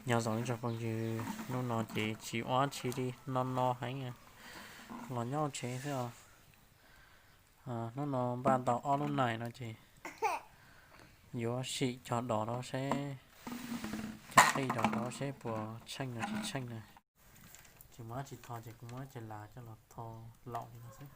Nyob zoo ib tsoom phooj ywg, hnub no ces tsis ua tsi li, no no heev, los nyob tsev xwb os. Hnub no npaj tau ob lub nais no ces yuav sim cog dos rau seb, cog qij dos rau seb puas tsheej no tsis tsheej na. Tsis muaj dab tsi tho ces kuv muab cov las coj los tho laum li no xwb.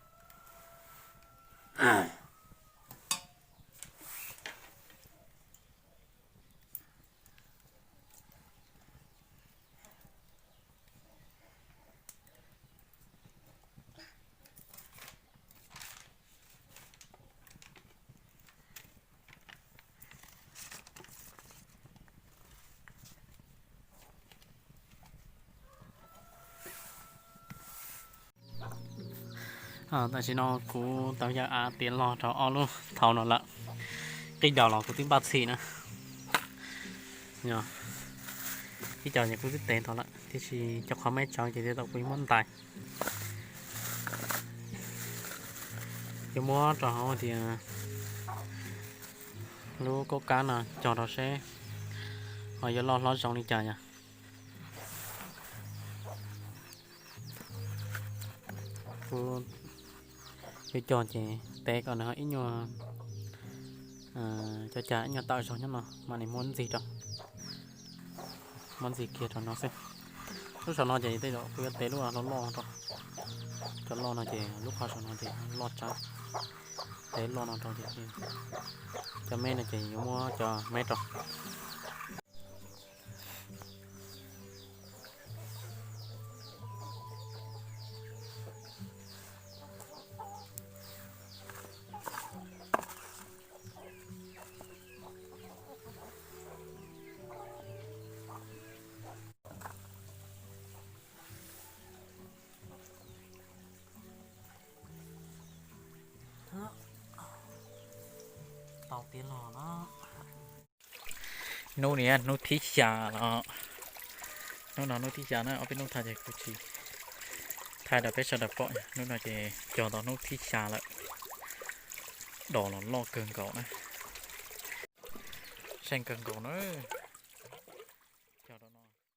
Tam sim no kuv tau yawm av tiav log rau ob lub thau no lawm. Qij dos los kuv twb npaj txhim na. Ib co ces kuv twb tev tau lawm, tiam sis cov qhov me tsawv ces tej zaum kuv yuav muab ntais. Yuav muab rau hauv tias lub kab kab no cog rau seb ho yuav loj hlob zoo li cas yom. Kuv yuav cog ces tev kom nws ib nyuag, cov cas ib nyuag tawm zog nyob no mam li muab ntxig rau, muab ntxig kiag rau no xwb. Lub saum no ces tej zaum kuv yuav tev lub loj loj rau, cov loj no ces lub qhov saum no ces loj tsawv, tev loj no rau ces cov me no ces yuav muab cov me rau. Tau tiav log no. Hnub ni hnub thib xya los, hnub no hnub thib xya na, ob peb hnub thaij ces kuv tsis thaij rau peb sawv daws pom. Hnub no ces cog tau hnub thib xya lawm. Dos los loj kawg nkaus na, seej kawg nkaus na.